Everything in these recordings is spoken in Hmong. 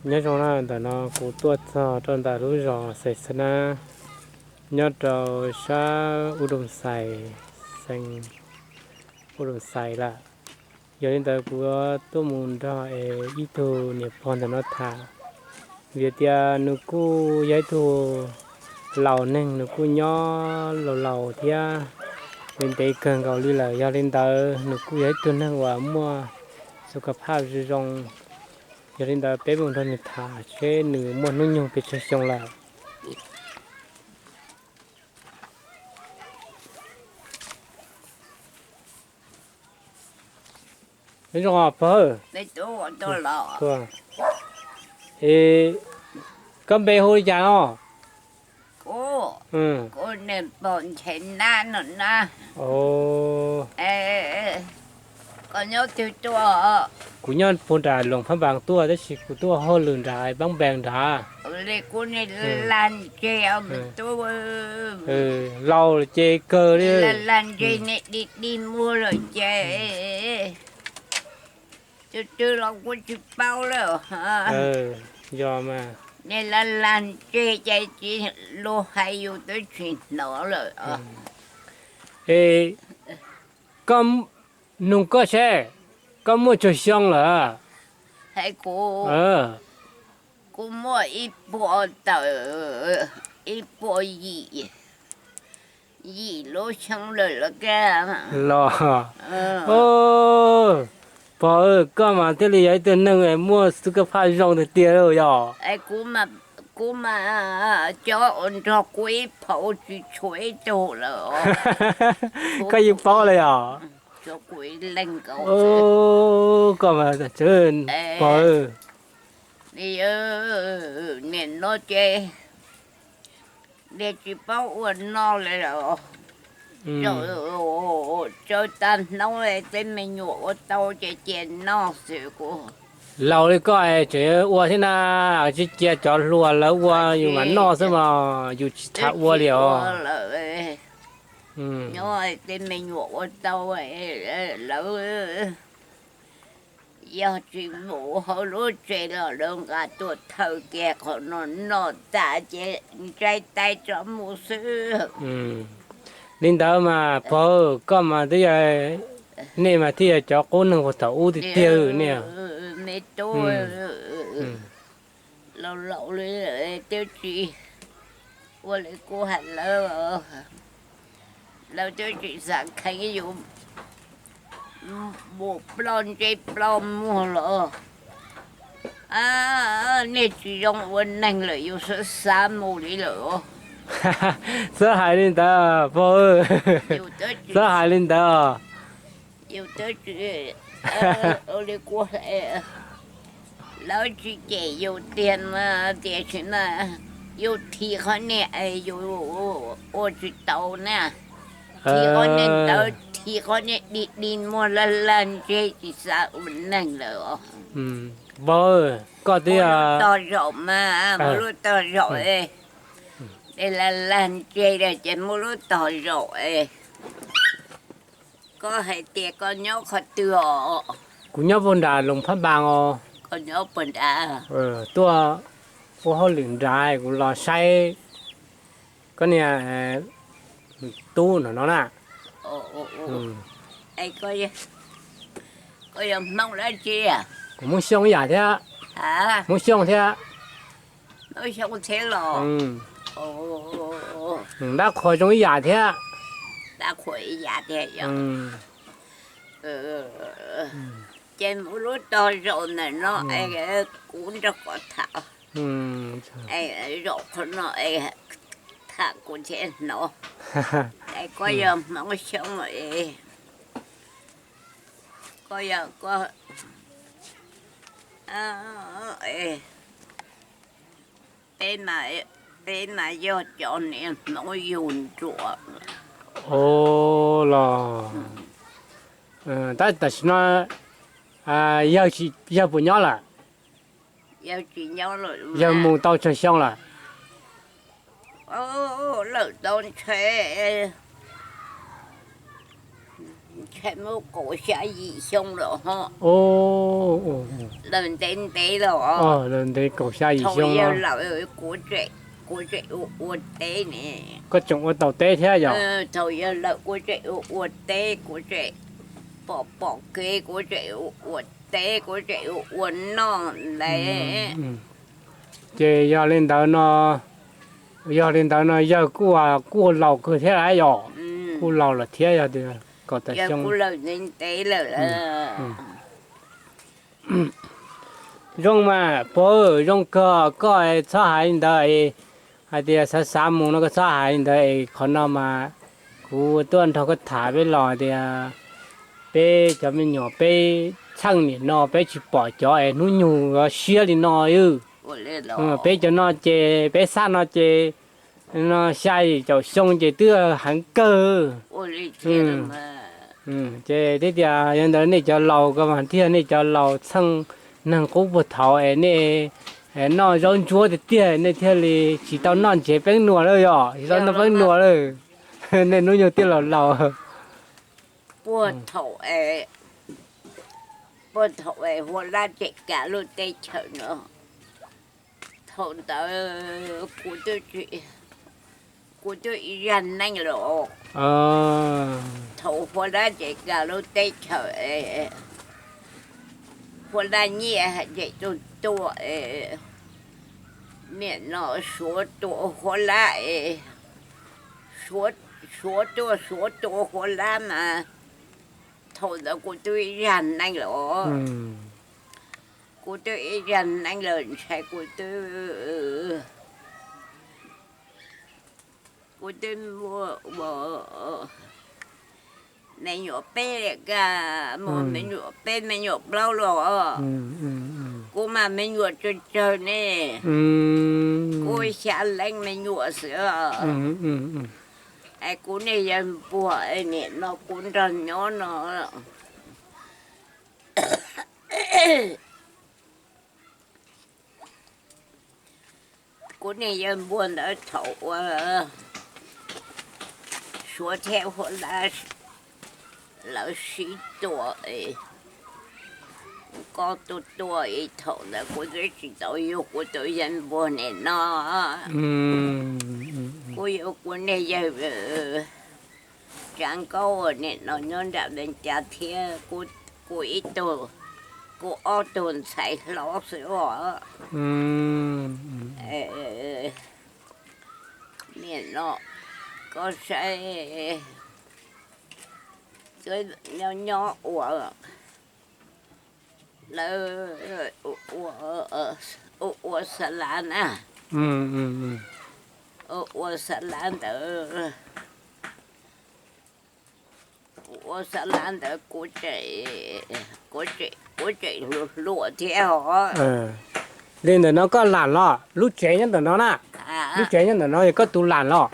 Nyob zoo na, ntawm no kuv tuaj txog rau ntawm lub zos Xais Xab Nab, nyob rau sab Ub Doos Xais, xeev Ub Doos Xais lawm. Yog li ntawd kuv tuaj mus nrog es ib tug niam pog ntawm no tham, vim tias nws kuj yog ib tug laus neeg, nws kuj nyob laus laus thiab, ntev ntev kawg nkaus li lawm. Yog li ntawd nws kuj yog ib tug neeg uas muaj xu ka phaj zoo zoo. Yog li ntawd peb mus nrog nws tham seb nws muaj hnub nyoog pes tsawg xyoo lawm. Nyob zoo pog. Koj npe hu li cas no? Kuv nyob puag nram Loos Phab Npas tuaj tab sis kuv tuaj hauj lwm nram Pab Npas nrad. Laus ces kawg li. Dig dig muag lawm ces twb twb los kuj tsis paub lawm. Yog mas, nej lag lag ntseg ces tsis, luag hais yus twb tsis hnov lawm. Es koj, nug koj seb, koj muaj tsawg xyoo lawm? Hais kuv, kuv muaj ib puas tawm, ib puas yim, yim lub xyoo lawm los kag. Los, pog, koj mas thiaj li yog ib tug neeg muaj xub kab phaj zoo tiag tiag lauj yog. Kuv mas cov uas nrog kuv ib phaum tsis tshuav ib tug lawm. Koj yeej paub lawm yog. Koj mas, pog, nim no ces nej tsis paub ua noj li lawm. Tsawg tag hnub tej me nyuam ua tau ces cia noj xwb kuv. Laus li koj tseem ua thiab na, tsis cia cov hluas lawv ua yus mam noj xwb mas yus tsis tham ua li os. Nyob tej me nyuam ua tau lawv, yog tsis mus hauv lub tsev los lawv nqa tuaj thawb kiag qhov no noj tas ces ntsais tais tso mus xwb. Li ntawd mas pog, koj mas twb yog, nej mas thiaj yog cov qub neeg puag thaum ub tiag tiag nej. Me tub, laus laus li twb tsis ua li kuv hais lawv, lawv twb tsis xav kheev yus mus ploj ntsej ploj muag los. Nej tsis zoo ua neeg lawm yus xav xav mus li lawm. Txhob hais li ntawd pog, txhob hais li ntawd. Yus twb tsis, ua li kuv, lawv tsis cem yus tiag mas tiam sis mas yus thim qhov niag es yus ua tsis tau na. Thim qhov niag ntawd, thim qhov niag dig dig muag lag lag ntseg tsis xav ua neeg lawm. Pog, koj twb tog zaum mas, muaj lub tog zaum es, lag lag ntseg ces muaj lub tog zaum es. Koj hais tias koj nyob qhov twg os? Kuv nyob puag nram Loos Phab Npas os. Koj nyob puag nrad, tuaj ua hauj lwm nrad kuv los saib koj niag tub no no na. Koj yog Hmoob dab tsi? Kuv Hmoob Xyooj ib yam thiab. Hmoob Xyooj thiab. Hmoob Xyooj thiab los? Dab qhuas zoo ib yam thiab. Dab qhuas ib yam thiab yog. Ces mus lub tog zaum ntawm no es kuv nrog koj tham. Zaum qhov no es tham kuv thiaj hnov. Es koj yog Hmoob Xyooj es, koj yog, koj, peb mas yog cov niag Hmoob yug ntsuam. Los, tab tam sim no yawg puas nyob lawm? Yawg mus tau tsawg xyoo lawm? Lawm tau ntshe Tshaj muaj kaum xya yim xyoo lawm ho. Lawm ntev ntev lawm. Lawm ntev kaum xya yim xyoo. Thaum yawg lawm kuv tseem ua ua teb ne. Koj tseem ua tau teb thiab yom? Thaum yawg lawm kuv tseem ua ua teb, kuv tseem pom pom kev, kuv tseem ua ua teb, kuv tseem ua ua noj ntawd. Ces yog li ntawd no, yog li ntawd no yawg kuj, kuj laus kawg thiab lawm yom? Kuj laus lawm thiab, yog tias kaum tawm xyoo. Zoo mas puag, zoo kawg koj txhob hais li ntawd, hais tias xav xav mus no koj txhob hais li ntawd es qhov no mas kuv tuaj nrog koj tham peb los tias peb cov me nyuam peb txheej nim no peb tsis pom cov es hnub nyoog siab li no. Peb cov no ces peb xab no ces no xya yim caum xyoo ces twb heev kawg. Ces thiab tias yog ntawd nej cov laus ko mas thiaj, nej cov laus txheej neeg qub puag thaum es nej noj zaub ntsuab tiag tiag nej thiaj li tsis tau noj ntsev peeb nuas lawm yom, tsis tau noj peeb nuas lawm. Nej hnub nyoog twb laus laus. Puag thaum, puag thaum Huab Lab tseem kav lub teb chaws no, thaum ntawd kuv twb ib zaj neej lawm. Thaum Huab Lab tseem kav lub teb chaws, Huab Lab nyiaj tseem tuaj tuaj, nim no Suav tua Huab Lab, Suav tuaj Suav tua Huab Lab mas thaum ntawd kuv twb ib zaj neej lawm. Kuv twb ib zaj neej lawm ntshai kuv twb, kuv twb muaj me nyuam peb ka, muaj me nyuam peb me nyuam plaub los. Kuv mas me nyuam tsawg tsawg ne, kuv xya leej me nyuam xwb. Es kuv niag yawg npuag nim no kuv nrog nyob no. Kuv niag yawg npuag ntawd thaum uas Suav thiab Huab Lab lawv sib tua, koj tuaj tuaj ib thaum ntawd kuv twb tsis tau yug kuv tus yawg npuag nim no. Kuv yug kuv niag yawg Tsav Nkaub nim no nyob nram Vees Cas thiab, kuv ib tug, kuv ob tug ntxhais hlob xwb os. Nim no koj saib, nyob nyob ua, lawv ua xa lav na, ua xa lav ntawd, ua xa lav ntawd kuv tseem hluas hluas thiab os. Li ntawm no koj lam los, lub tsev nyob ntawm no na, lub tsev nyob ntawm no yog koj tus lam los.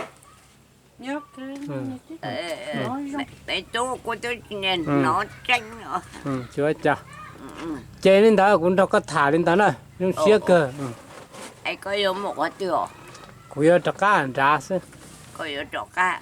Tub, kuv twb tsis hnov tseeb os. Ces li ntawd kuv nrog koj tham li ntawd na, zoo siab kawg. Es koj yuav mus qhov twg? Kuv yuav rov qab nrad xwb. Koj yuav rov qab?